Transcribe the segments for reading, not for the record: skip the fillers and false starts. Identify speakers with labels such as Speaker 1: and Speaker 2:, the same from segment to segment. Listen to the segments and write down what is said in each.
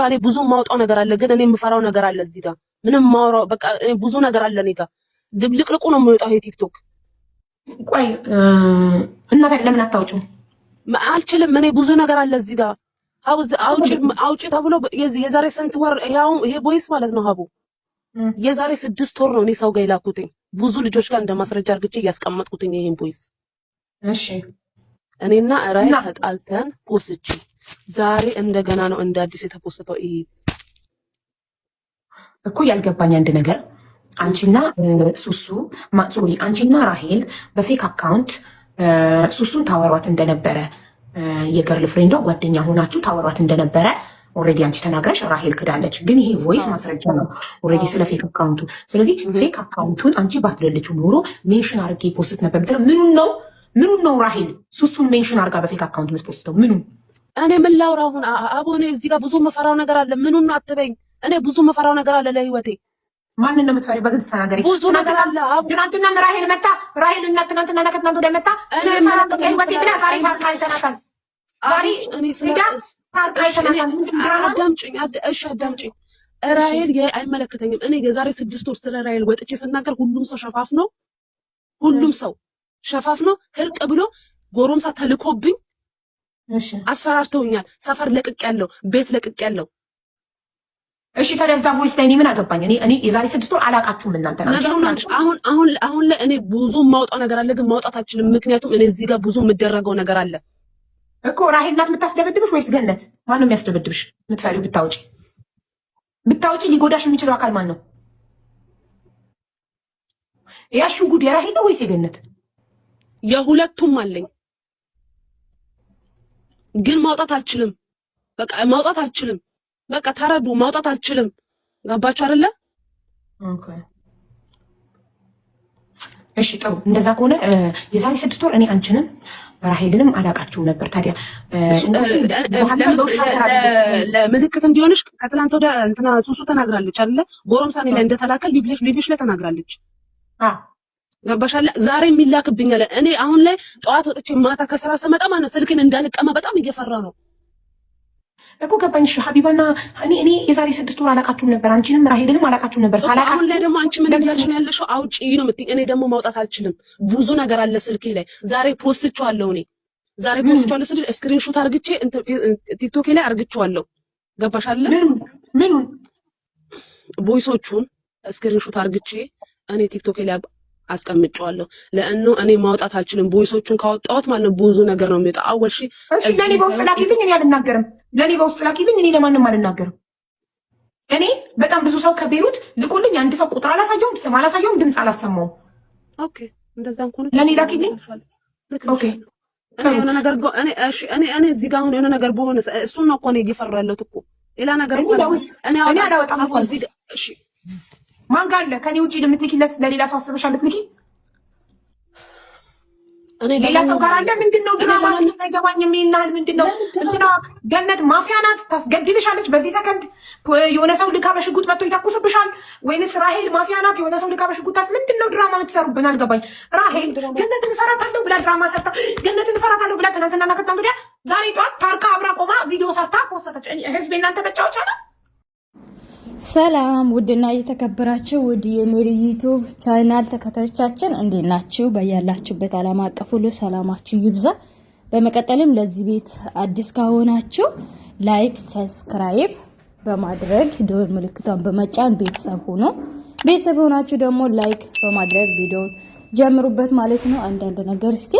Speaker 1: እኔ ብዙ የማውጣው ነገር አለ፣ ግን እኔ የምፈራው ነገር አለ እዚህ ጋር ምንም ማውራው በቃ እኔ ብዙ ነገር አለ እኔ ጋር ድብልቅልቁ ነው የሚወጣው ይሄ ቲክቶክ።
Speaker 2: ቆይ እና ታዲያ ለምን አታውጪው?
Speaker 1: አልችልም። እኔ ብዙ ነገር አለ እዚህ ጋር አውጪ አውጪ ተብሎ የዛሬ ስንት ወር ያው ይሄ voice ማለት ነው ሀቡ የዛሬ 6 ወር ነው እኔ ሰው ጋር የላኩትኝ ብዙ ልጆች ጋር እንደ ማስረጃ አርግቼ እያስቀመጥኩትኝ ይሄን voice።
Speaker 2: እሺ።
Speaker 1: እኔና ራይ ተጣልተን ፖስቼ ዛሬ እንደገና ነው እንደ አዲስ የተፖስተው። ይሄ
Speaker 2: እኮ ያልገባኝ አንድ ነገር አንቺና ሱሱ፣ sorry፣ አንቺና ራሄል በ fake account ሱሱን ታወሯት እንደነበረ፣ የ girlfriend ዷ ጓደኛ ሆናችሁ ታወሯት እንደነበረ already አንቺ ተናግረሽ ራሄል ክዳለች። ግን ይሄ voice ማስረጃ ነው already ስለ fake account ኡ። ስለዚህ fake account ኡን አንቺ ባትደልችው ኖሮ mention አድርጌ post ነበር። ምኑን ነው ምኑን ነው ራሄል ሱሱን mention አድርጋ በ fake account የምትፖስተው ምኑን?
Speaker 1: እኔ ምን ላውራ አሁን አቦ? እኔ እዚህ ጋር ብዙ መፈራው ነገር አለ። ምኑን ነው አትበኝ። እኔ ብዙ መፈራው ነገር አለ ለህይወቴ።
Speaker 2: ማንን ነው የምትፈሪው? በግልጽ ተናገሪ።
Speaker 1: ብዙ ነገር አለ።
Speaker 2: ትናንትና ራሄል መታ፣ ራሄል እና ትናንትና እና ከትናንት ወዲያ መታ ህይወቴ ብላ ዛሬ ታርቃ አይተናታል። ዛሬ ሄዳ ታርቃ አይተናታል።
Speaker 1: አዳምጪኝ፣ እሺ አዳምጪኝ። ራሄል አይመለከተኝም። እኔ የዛሬ 6 ወር ስለ ራሄል ወጥቼ ስናገር ሁሉም ሰው ሸፋፍ ነው፣ ሁሉም ሰው ሸፋፍ ነው። እርቅ ብሎ ጎረምሳ ተልኮብኝ አስፈራርተውኛል። ሰፈር ለቅቅ ያለው ቤት ለቅቅ ያለው።
Speaker 2: እሺ ታዲያ እዛ voice ላይ እኔ ምን አገባኝ? እኔ የዛሬ 6 ወር አላቃችሁም እናንተ
Speaker 1: ናችሁ። አሁን አሁን አሁን ላይ እኔ ብዙ የማውጣው ነገር አለ፣ ግን ማውጣት አልችልም። ምክንያቱም እኔ እዚህ ጋር ብዙ የምደረገው ነገር አለ።
Speaker 2: እኮ። ራሄል ናት የምታስደበድብሽ ወይስ ገነት? ማን ነው የሚያስደበድብሽ? የምትፈሪው ብታውጪ ሊጎዳሽ የሚችለው አካል ማን ነው? ያሹ ጉድ የራሄል ነው ወይስ የገነት?
Speaker 1: የሁለቱም አለኝ፣ ግን ማውጣት አልችልም። በቃ ማውጣት አልችልም። በቃ ተረዱ። ማውጣት አልችልም። ገባችሁ አይደለ?
Speaker 2: እሺ ጥሩ። እንደዛ ከሆነ የዛሬ 6 ወር እኔ አንቺንም ራሄልንም አላቃችሁም ነበር። ታዲያ
Speaker 1: ለምልክት እንዲሆንሽ ከትላንት ወዲያ እንትና ሱሱ ተናግራለች አይደለ? ጎረምሳ እኔ ላይ እንደተላከ live ሽ ላይ ተናግራለች። ገባሻለ? ዛሬ የሚላክብኝ አለ። እኔ አሁን ላይ ጠዋት ወጥቼ ማታ ከስራ ስመጣ ማለት ስልኬን እንዳልቀማ በጣም እየፈራ ነው።
Speaker 2: እኮ ገባኝ። እሺ ሀቢባና እኔ የዛሬ 6 ወር አላቃችሁም ነበር፣ አንቺንም ራሄልንም አላቃችሁም ነበር።
Speaker 1: ሳላቃ አሁን ላይ ደግሞ አንቺ ምን እያልሽ ነው ያለሽው? አውጪ ነው የምትይኝ። እኔ ደግሞ ማውጣት አልችልም። ብዙ ነገር አለ ስልኬ ላይ። ዛሬ ፖስትቼዋለሁ። እኔ ዛሬ ፖስትቼዋለሁ ስልሽ screenshot አርግቼ ቲክቶኬ ላይ አርግቼዋለሁ። ገባሽ አይደለ?
Speaker 2: ምኑን?
Speaker 1: voice ኦቹን screenshot አርግቼ እኔ ቲክቶኬ ላይ አስቀምጨዋለሁ። ለእኖ እኔ ማውጣት አልችልም። voice ኦቹን ካወጣሁት ማለት ነው ብዙ ነገር ነው የሚወጣው። አወል
Speaker 2: እሺ፣ ለእኔ በውስጥ ላኪልኝ፣ እኔ አልናገርም። ለእኔ በውስጥ ላኪልኝ፣ እኔ ለማንም አልናገርም። እኔ በጣም ብዙ ሰው ከቤሩት ልኮልኝ አንድ ሰው ቁጥር አላሳየውም፣ ስም አላሳየውም፣ ድምፅ አላሰማውም።
Speaker 1: Okay፣ እንደዛ እንኳን
Speaker 2: ለእኔ ላኪልኝ። Okay።
Speaker 1: የሆነ ነገር እኔ እሺ፣ እኔ እዚህ ጋር አሁን የሆነ ነገር በሆነ እሱን ነው እኮ እኔ እየፈራሁ ያለሁት እኮ፣ ሌላ ነገር
Speaker 2: እኔ አላወጣም።
Speaker 1: እሺ
Speaker 2: ማን ጋር አለ? ከኔ ውጭ ለምትልኪለት ለሌላ ሰው አስበሻል? ልትልኪ ሌላ ሰው ጋር አለ? ምንድን ነው ድራማ? አይገባኝም። ይናል ምንድን ነው እንትና ገነት ማፊያ ናት፣ ታስገድልሻለች። በዚህ ሰከንድ የሆነ ሰው ልካ በሽጉጥ መጥቶ ይተኩስብሻል። ወይንስ ራሄል ማፊያ ናት፣ የሆነ ሰው ልካ በሽጉጥ ታስ ምንድን ነው ድራማ የምትሰሩብን? አልገባኝ። ራሄል ገነትን እፈራታለሁ ብላ ድራማ ሰርታ፣ ገነትን እፈራታለሁ ብላ ትናንትናና ከትናንት ወዲያ ዛሬ ጠዋት ታርቃ አብራ ቆማ ቪዲዮ ሰርታ ፖስተች። ህዝብ እናንተ መጫወቻ ነው።
Speaker 3: ሰላም ውድና እየተከበራችሁ ውድ የሜሪ ዩቱብ ቻናል ተከታዮቻችን እንዴት ናችሁ? በያላችሁበት ዓለም አቀፍ ሁሉ ሰላማችሁ ይብዛ። በመቀጠልም ለዚህ ቤት አዲስ ከሆናችሁ like፣ subscribe በማድረግ ደወል ምልክቷን በመጫን ቤተሰብ ሆኖ ቤተሰብ ሆናችሁ ደግሞ like በማድረግ ቪዲዮን ጀምሩበት ማለት ነው። አንዳንድ ነገር እስቲ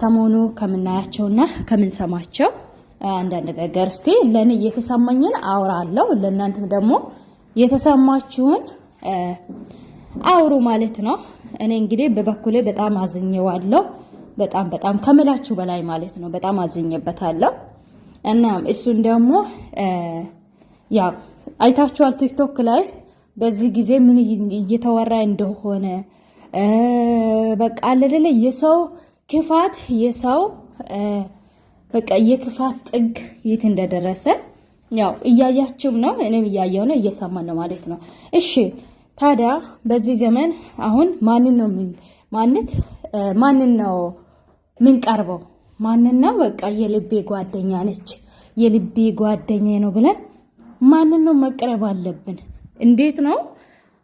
Speaker 3: ሰሞኑ ከምናያቸውና ከምንሰማቸው አንዳንድ ነገር እስቲ ለእኔ እየተሰማኝን አውራለሁ፣ ለእናንተም ደግሞ የተሰማችሁን አውሩ ማለት ነው። እኔ እንግዲህ በበኩሌ በጣም አዝኜዋለሁ። በጣም በጣም ከምላችሁ በላይ ማለት ነው። በጣም አዝኜበታለሁ። እና እሱን ደግሞ ያው አይታችኋል ቲክቶክ ላይ በዚህ ጊዜ ምን እየተወራ እንደሆነ፣ በቃ አለደለ የሰው ክፋት፣ የሰው በቃ የክፋት ጥግ የት እንደደረሰ ያው እያያችሁም ነው፣ እኔም እያየው ነው፣ እየሰማን ነው ማለት ነው። እሺ ታዲያ በዚህ ዘመን አሁን ማንን ነው ማንት ማንን ነው ምንቀርበው? ማንን ነው በቃ የልቤ ጓደኛ ነች፣ የልቤ ጓደኛ ነው ብለን ማንን ነው መቅረብ አለብን? እንዴት ነው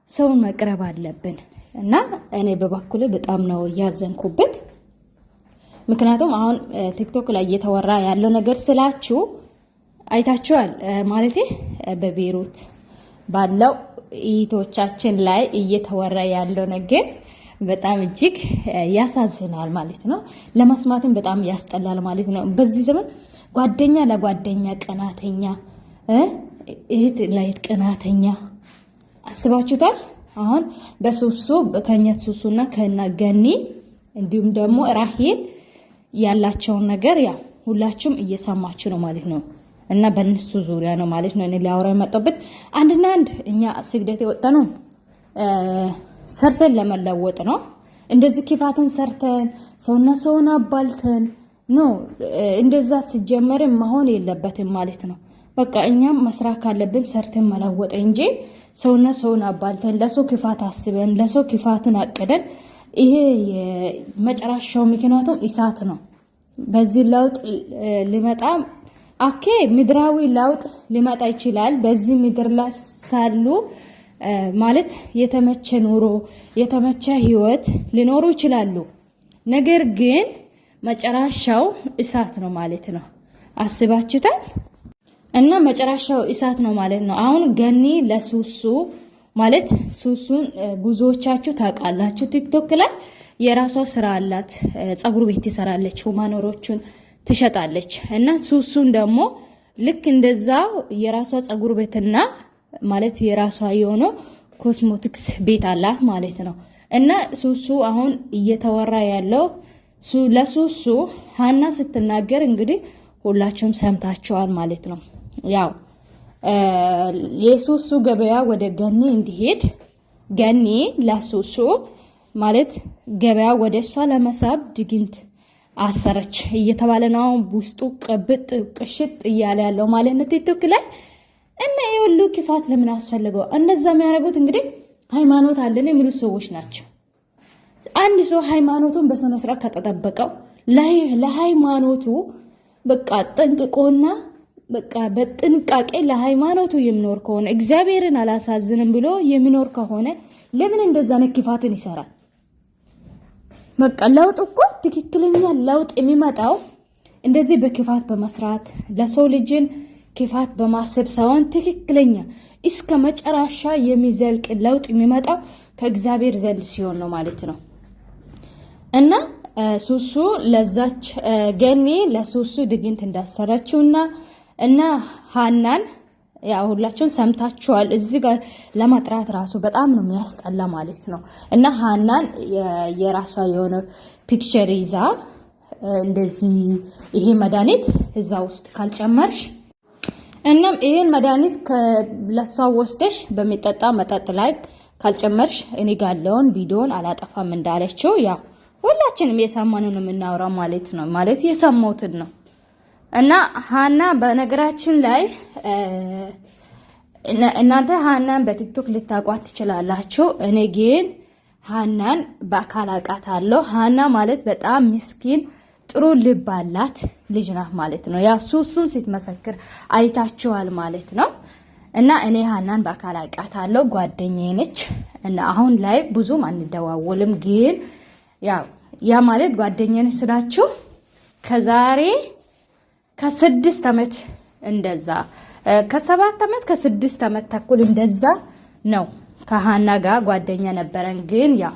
Speaker 3: ሰውን መቅረብ አለብን? እና እኔ በበኩሌ በጣም ነው እያዘንኩበት። ምክንያቱም አሁን ቲክቶክ ላይ እየተወራ ያለው ነገር ስላችሁ አይታችኋል ማለቴ በቤሩት ባለው እህቶቻችን ላይ እየተወራ ያለው ነገር በጣም እጅግ ያሳዝናል ማለት ነው። ለመስማትም በጣም ያስጠላል ማለት ነው። በዚህ ዘመን ጓደኛ ለጓደኛ ቀናተኛ፣ እህት ለእህት ቀናተኛ አስባችሁታል? አሁን በሱሱ ከኘት ሱሱና ከና ገኒ እንዲሁም ደግሞ ራሄል ያላቸውን ነገር ያ ሁላችሁም እየሰማችሁ ነው ማለት ነው። እና በእነሱ ዙሪያ ነው ማለት ነው እኔ ሊያወራ የመጣሁበት። አንድና አንድ እኛ ስግደት የወጣ ነው ሰርተን ለመለወጥ ነው። እንደዚህ ክፋትን ሰርተን ሰውና ሰውን አባልተን ነው እንደዛ ሲጀመር መሆን የለበትም ማለት ነው። በቃ እኛም መስራት ካለብን ሰርተን መለወጥ እንጂ ሰውና ሰውን አባልተን ለሰው ክፋት አስበን ለሰው ክፋትን አቅደን ይሄ የመጨረሻው ምክንያቱም እሳት ነው። በዚህ ለውጥ ሊመጣ okay ምድራዊ ለውጥ ሊመጣ ይችላል። በዚህ ምድር ላይ ሳሉ ማለት የተመቸ ኑሮ የተመቸ ህይወት ሊኖሩ ይችላሉ። ነገር ግን መጨረሻው እሳት ነው ማለት ነው። አስባችሁታል? እና መጨረሻው እሳት ነው ማለት ነው። አሁን ገኒ ለሱሱ ማለት ሱሱን ብዙዎቻችሁ ታውቃላችሁ። ቲክቶክ ላይ የራሷ ስራ አላት። ፀጉር ቤት ትሰራለች፣ human hair ኦቹን ትሸጣለች። እና ሱሱን ደግሞ ልክ እንደዛ የራሷ ፀጉር ቤትና ማለት የራሷ የሆነው ኮስሞቲክስ ቤት አላት ማለት ነው። እና ሱሱ አሁን እየተወራ ያለው ለሱሱ ሀና ስትናገር እንግዲህ ሁላችሁም ሰምታችኋል ማለት ነው። ያው የሱሱ ገበያ ወደ ገኒ እንዲሄድ ገኒ ለሱሱ ማለት ገበያ ወደ እሷ ለመሳብ ድግምት አሰረች እየተባለ ነው። ውስጡ ቅብጥ ቅሽጥ እያለ ያለው ማለት ነው ቲክቶክ ላይ እና ይህ ሁሉ ክፋት ለምን አስፈልገው? እነዛ የሚያደርጉት እንግዲህ ሃይማኖት አለን የሚሉ ሰዎች ናቸው። አንድ ሰው ሃይማኖቱን በስነ ስርዓት ከተጠበቀው ለሃይማኖቱ በቃ ጠንቅቆና በቃ በጥንቃቄ ለሃይማኖቱ የሚኖር ከሆነ እግዚአብሔርን አላሳዝንም ብሎ የሚኖር ከሆነ ለምን እንደዛ ነው ክፋትን ይሰራል? በቃ ለውጥ እኮ ትክክለኛ ለውጥ የሚመጣው እንደዚህ በክፋት በመስራት ለሰው ልጅን ክፋት በማሰብ ሳይሆን ትክክለኛ እስከ መጨረሻ የሚዘልቅ ለውጥ የሚመጣው ከእግዚአብሔር ዘንድ ሲሆን ነው ማለት ነው። እና ሱሱ ለዛች ገኒ ለሱሱ ድግምት እንዳሰረችውና እና ሀናን ያው ሁላችሁን ሰምታችኋል። እዚህ ጋር ለማጥራት ራሱ በጣም ነው የሚያስጠላ ማለት ነው። እና ሀናን የራሷ የሆነ picture ይዛ እንደዚህ ይሄ መድኃኒት እዛ ውስጥ ካልጨመርሽ እናም ይሄን መድኃኒት ለሷ ወስደሽ በሚጠጣ መጠጥ ላይ ካልጨመርሽ እኔ ጋለውን ቪዲዮን አላጠፋም እንዳለችው ያው ሁላችንም የሰማነውን የምናወራው ማለት ነው። ማለት የሰማሁትን ነው። እና ሀና በነገራችን ላይ እናንተ ሀናን በቲክቶክ ልታቋት ትችላላችሁ። እኔ ግን ሀናን በአካል አውቃታለሁ። ሀና ማለት በጣም ምስኪን ጥሩ ልብ አላት ልጅ ናት ማለት ነው። ያ ሱሱን ስትመሰክር አይታችኋል ማለት ነው። እና እኔ ሀናን በአካል አውቃታለሁ፣ ጓደኛዬ ነች። እና አሁን ላይ ብዙም አንደዋወልም፣ ግን ያው ያ ማለት ጓደኛዬ ነች ስላችሁ ከዛሬ ከስድስት ዓመት እንደዛ ከሰባት ዓመት ከስድስት ዓመት ተኩል እንደዛ ነው ከሀና ጋር ጓደኛ ነበረን። ግን ያው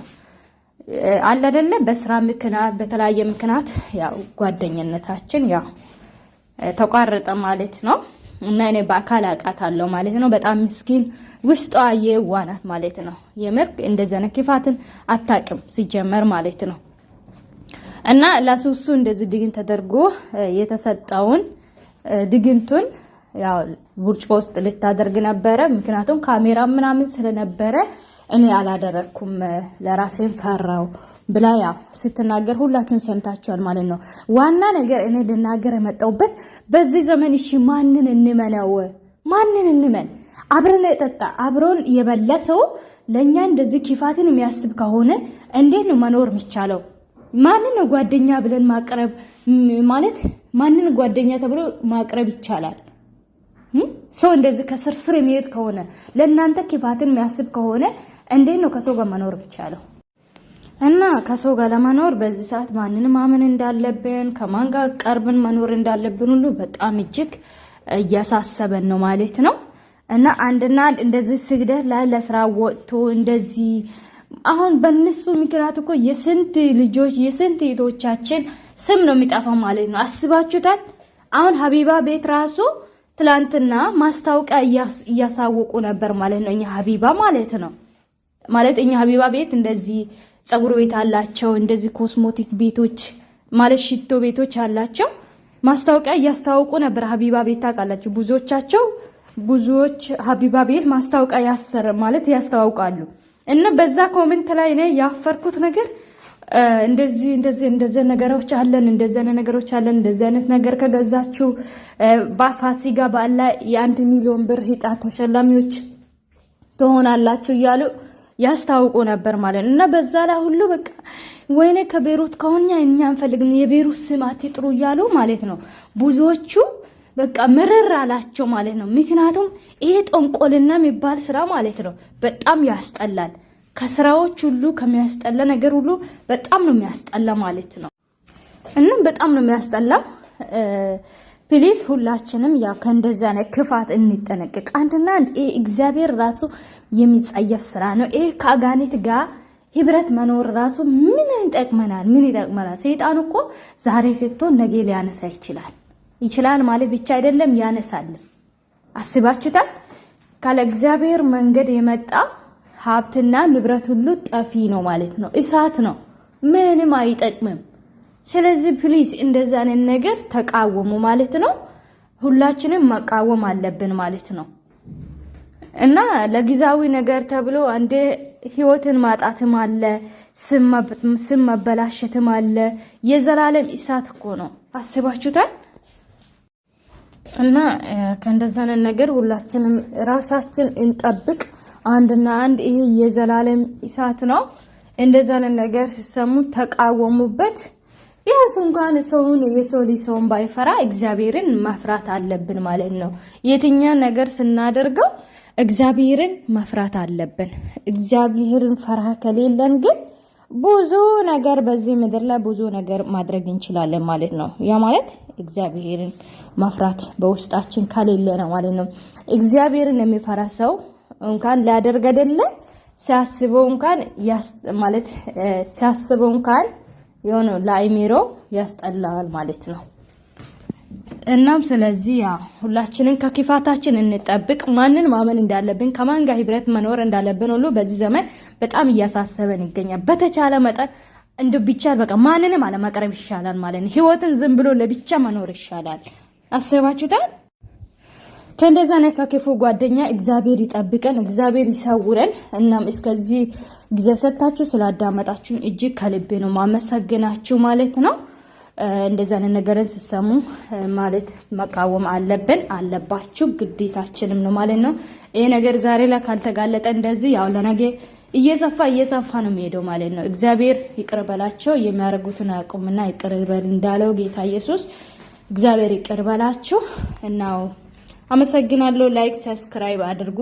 Speaker 3: አለ አይደለ በስራ ምክንያት በተለያየ ምክንያት ያው ጓደኝነታችን ያው ተቋረጠ ማለት ነው። እና እኔ በአካል አውቃታለሁ ማለት ነው። በጣም ምስኪን ውስጧ የዋህ ናት ማለት ነው። የምር እንደዚህ ዓይነት ክፋትን አታውቅም ሲጀመር ማለት ነው። እና ለሱሱ እንደዚህ ድግምት ተደርጎ የተሰጠውን ድግምቱን ያው ብርጭቆ ውስጥ ልታደርግ ነበረ። ምክንያቱም ካሜራ ምናምን ስለነበረ እኔ አላደረግኩም ለራሴን ፈራው ብላ ያው ስትናገር ሁላችሁም ሰምታችኋል ማለት ነው። ዋና ነገር እኔ ልናገር የመጣሁበት በዚህ ዘመን እሺ ማንን እንመነው? ማንን እንመን? አብረን የጠጣ አብሮን የበላ ሰው ለእኛ እንደዚህ ክፋትን የሚያስብ ከሆነ እንዴት ነው መኖር የሚቻለው? ማንን ነው ጓደኛ ብለን ማቅረብ ማለት ማንን ጓደኛ ተብሎ ማቅረብ ይቻላል? ሰው እንደዚህ ከስርስር የሚሄድ ከሆነ፣ ለእናንተ ክፋትን የሚያስብ ከሆነ እንዴት ነው ከሰው ጋር መኖር የሚቻለው? እና ከሰው ጋር ለመኖር በዚህ ሰዓት ማንን ማመን እንዳለብን፣ ከማን ጋር ቀርብን መኖር እንዳለብን ሁሉ በጣም እጅግ እያሳሰበን ነው ማለት ነው። እና አንድና አንድ እንደዚህ ስግደት ላይ ለስራ ወጥቶ እንደዚህ አሁን በእነሱ ምክንያት እኮ የስንት ልጆች፣ የስንት እህቶቻችን ስም ነው የሚጠፋው ማለት ነው። አስባችሁታል? አሁን ሀቢባ ቤት ራሱ ትላንትና ማስታወቂያ እያሳወቁ ነበር ማለት ነው። እኛ ሀቢባ ማለት ነው፣ ማለት እኛ ሀቢባ ቤት እንደዚህ ፀጉር ቤት አላቸው፣ እንደዚህ cosmetic ቤቶች ማለት ሽቶ ቤቶች አላቸው። ማስታወቂያ እያስታወቁ ነበር። ሀቢባ ቤት ታውቃላችሁ፣ ብዙዎቻቸው ብዙዎች ሀቢባ ቤት ማስታወቂያ ያሰረ ማለት ያስተዋውቃሉ። እና በዛ comment ላይ እኔ ያፈርኩት ነገር እንደዚህ እንደዚህ እንደዚህ ነገሮች አለን፣ እንደዚህ አይነት ነገሮች አለን፣ እንደዚህ አይነት ነገር ከገዛችሁ በፋሲካ በዓል ላይ የ1 ሚሊዮን ብር ዕጣ ተሸላሚዎች ትሆናላችሁ እያሉ ያስታውቁ ነበር ማለት ነው። እና በዛ ላይ ሁሉ በቃ ወይኔ ከቤሩት ከሆነ እኛ አንፈልግም፣ የቤሩት ስም አትጥሩ እያሉ ማለት ነው። ብዙዎቹ በቃ ምርር አላቸው ማለት ነው። ምክንያቱም ይሄ ጠንቆልና የሚባል ስራ ማለት ነው በጣም ያስጠላል። ከስራዎች ሁሉ ከሚያስጠላ ነገር ሁሉ በጣም ነው የሚያስጠላ ማለት ነው። እና በጣም ነው የሚያስጠላ። Please ሁላችንም ያ ከእንደዚህ አይነት ክፋት እንጠነቀቅ። አንድና አንድ ይሄ እግዚአብሔር ራሱ የሚጸየፍ ስራ ነው። ይሄ ከአጋንንት ጋር ህብረት መኖር ራሱ ምን ይጠቅመናል? ምን ይጠቅመናል? ሰይጣን እኮ ዛሬ ሰጥቶ ነገ ሊያነሳ ይችላል። ይችላል ማለት ብቻ አይደለም፣ ያነሳል። አስባችሁታል? ካለ እግዚአብሔር መንገድ የመጣ ሀብትና ንብረት ሁሉ ጠፊ ነው ማለት ነው። እሳት ነው፣ ምንም አይጠቅምም። ስለዚህ please እንደዛ አይነት ነገር ተቃወሙ ማለት ነው። ሁላችንም መቃወም አለብን ማለት ነው። እና ለጊዜያዊ ነገር ተብሎ አንዴ ህይወትን ማጣትም አለ፣ ስም መበላሸትም አለ። የዘላለም እሳት እኮ ነው። አስባችሁታል? እና ከእንደዛ አይነት ነገር ሁላችንም ራሳችን እንጠብቅ። አንድና አንድ ይሄ የዘላለም እሳት ነው። እንደዛ አይነት ነገር ሲሰሙ ተቃወሙበት። ቢያንስ እንኳን ሰውን የሰው ልጅ ሰውን ባይፈራ እግዚአብሔርን መፍራት አለብን ማለት ነው። የትኛ ነገር ስናደርገው እግዚአብሔርን መፍራት አለብን። እግዚአብሔርን ፈርሃ ከሌለን ግን ብዙ ነገር በዚህ ምድር ላይ ብዙ ነገር ማድረግ እንችላለን ማለት ነው። ያ ማለት እግዚአብሔርን መፍራት በውስጣችን ከሌለ ነው ማለት ነው። እግዚአብሔርን የሚፈራ ሰው እንኳን ሊያደርግ አይደለ ሲያስበው እንኳን ማለት ሲያስበው እንኳን የሆነ ለአይሜሮ ያስጠላዋል ማለት ነው። እናም ስለዚህ ያ ሁላችንን ከክፋታችን እንጠብቅ። ማንን ማመን እንዳለብን፣ ከማን ጋር ህብረት መኖር እንዳለብን ሁሉ በዚህ ዘመን በጣም እያሳሰበን ይገኛል። በተቻለ መጠን እንደ ቢቻል በቃ ማንንም አለመቅረብ ይሻላል ማለት ነው። ህይወትን ዝም ብሎ ለብቻ መኖር ይሻላል። አስባችሁታል? ከእንደዛ ነው ከክፉ ጓደኛ እግዚአብሔር ይጠብቀን፣ እግዚአብሔር ይሰውረን። እናም እስከዚህ ጊዜ ሰጥታችሁ ስላዳመጣችሁን እጅግ ከልቤ ነው ማመሰግናችሁ ማለት ነው። እንደዛ አይነት ነገርን ስትሰሙ ማለት መቃወም አለብን፣ አለባችሁ፣ ግዴታችንም ነው ማለት ነው። ይሄ ነገር ዛሬ ላይ ካልተጋለጠ እንደዚህ ያው ለነገ እየሰፋ እየሰፋ ነው የሚሄደው ማለት ነው። እግዚአብሔር ይቅር በላቸው የሚያደርጉትን አያውቁምና ይቅር በል እንዳለው ጌታ ኢየሱስ እግዚአብሔር ይቅር በላችሁ እና አመሰግናለሁ። Like subscribe አድርጉ።